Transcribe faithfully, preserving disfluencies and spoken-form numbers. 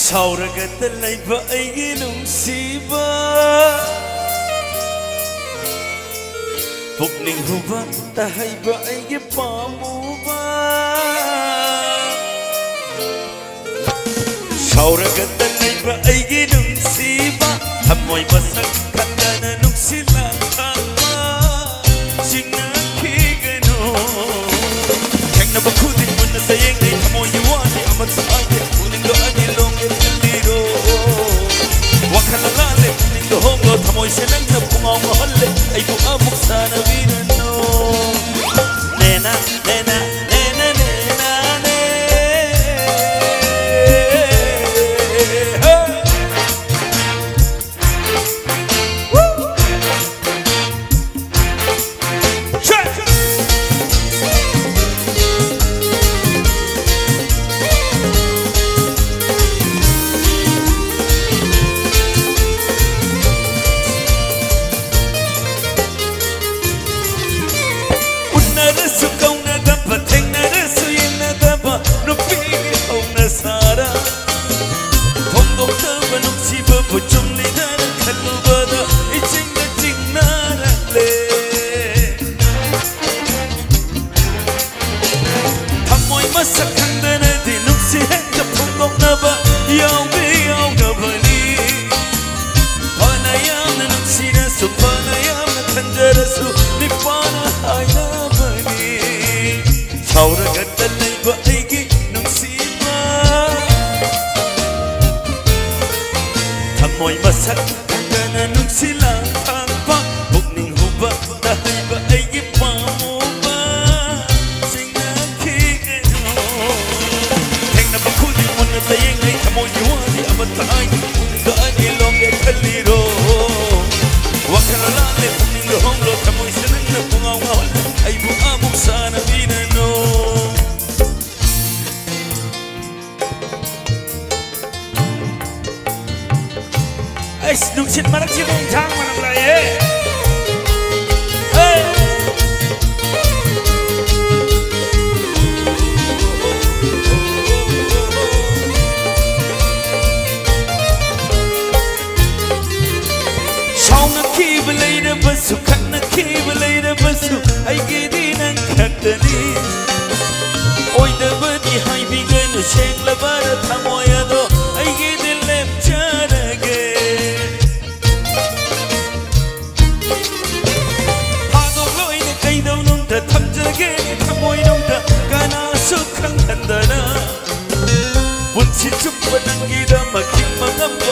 ꯁꯥꯎꯔꯒꯇ ꯂꯩꯕ ꯑꯩꯒꯤ ꯅꯨꯡꯁꯤꯕ, ꯄꯨꯛꯅꯤꯡ ꯍꯨꯕ ꯇꯍꯩꯕ ꯑꯩꯒꯤ ꯄꯥꯝꯃꯨꯕ꯫ ꯁꯥꯎꯔꯒꯇ ꯂꯩꯕ ꯑꯩꯒꯤ ꯅꯨꯡꯁꯤꯕ, ꯊꯃꯣꯏ ꯃꯁꯛ ꯈꯪꯗꯅ ꯅꯨꯡꯁꯤ ꯂꯥꯡꯊꯥꯡꯕ꯫ ꯆꯤꯡꯅꯈꯤꯒꯅꯨ꯫ ꯊꯦꯡꯅꯕ ꯈꯨꯗꯤꯡ ꯃꯨꯟꯅ ꯆꯌꯦꯡꯅꯩ, ꯊꯃꯣꯏꯒꯤ ꯋꯥꯗꯤ ꯑꯃꯠꯇ ꯍꯥꯏꯗꯦ꯫ ꯄꯨꯛꯅꯤꯡꯗꯣ ꯑꯅꯤ ꯂꯣꯡꯒꯦ ꯈꯜꯂꯤꯔꯣ? ꯋꯥꯈꯜ ꯂꯥꯜꯂꯦ, ꯄꯨꯛꯅꯤꯡꯗꯣ ꯍꯣꯡꯂꯣ, ꯊꯃꯣꯏꯁꯦ ꯅꯪꯅ ꯄꯨꯡꯉꯥꯎ ꯉꯥꯎꯍꯜꯂꯦ, ꯑꯩꯕꯨ ꯑꯃꯨꯛ ꯁꯥꯟꯅꯕꯤꯔꯅꯨ꯫ ꯅꯦꯅꯥ, ꯅꯦꯅꯥ, ꯅꯦꯅꯥ, ꯅꯦꯅꯥ, ꯅꯦ꯫ ꯍꯦ! ꯎꯅꯔꯁꯨ ꯀꯧꯅꯗꯕ, ꯊꯦꯡꯅꯔꯁꯨ ꯌꯦꯡꯅꯗꯕ ꯅꯨꯄꯤꯒꯤ ꯍꯧꯅ ꯁꯥꯔ꯫ ꯐꯣꯡꯗꯣꯛꯇꯕ ꯅꯨꯡꯁꯤꯕꯕꯨ ꯆꯨꯝꯂꯤꯗꯅ ꯈꯜꯂꯨꯕꯗ ꯏꯆꯤꯡꯗ ꯆꯤꯡꯅꯔꯛꯂꯦ꯫ ꯊꯃꯣꯏ ꯃꯁꯛ ꯈꯪꯗꯅꯗꯤ ꯅꯨꯡꯁꯤ ꯍꯦꯛꯇ ꯐꯣꯡꯗꯣꯛꯅꯕ ꯌꯥꯎꯕꯤ ꯌꯥꯎꯅꯕꯅꯤ꯫ ꯐꯅ ꯌꯥꯝꯅ ꯅꯨꯡꯁꯤꯔꯁꯨ, ꯐꯅ ꯌꯥꯝꯅ ꯈꯟꯖꯔꯁꯨ, ꯃꯤꯄꯥꯅ ꯍꯥꯏꯅꯕꯅꯤ꯫ ꯁꯥꯎꯔꯒꯇ ꯂꯩꯕ ꯑꯩꯒꯤ ꯅꯨꯡꯁꯤꯕ, ꯊꯃꯣꯏ ꯃꯁꯛ ꯈꯪꯗꯅ ꯅꯨꯡꯁꯤ ꯂꯥꯡꯊꯥꯡꯕ, ꯄꯨꯛꯅꯤꯡ ꯍꯨꯕ ꯇꯍꯩꯕ ꯑꯩꯒꯤ ꯄꯥꯝꯃꯨꯕ꯫ ꯆꯤꯡꯅꯈꯤꯒꯅꯨ꯫ ꯊꯦꯡꯅꯕ ꯈꯨꯗꯤꯡ ꯃꯨꯟꯅ ꯆꯌꯦꯡꯅꯩ, ꯊꯃꯣꯏꯒꯤ ꯋꯥꯗꯤ ꯑꯃꯠꯇ ꯍꯥꯏ, ꯄꯨꯡꯗ ꯑꯅꯤ ꯂꯣꯡꯒꯦ ꯈꯜꯂꯤꯔꯣ? ꯋꯥꯈꯜ ꯂꯥꯜꯂꯦ, ꯄꯨꯛꯅꯤꯡꯗ ꯍꯣꯡꯂꯣ, ꯊꯃꯣꯏꯁꯦ ꯅꯪꯅ ꯄꯨꯡꯉꯥꯎ ꯉꯥꯎꯍꯜꯂꯦ, ꯑꯩꯕꯨ ꯑꯃꯨꯛ ꯁꯥꯟꯅꯕꯤꯔꯅꯨ꯫ ꯑꯩꯁ, ꯆꯨꯝꯕ ꯅꯪꯒꯤꯗꯃꯛ ꯍꯤꯡꯕ ꯉꯝꯕ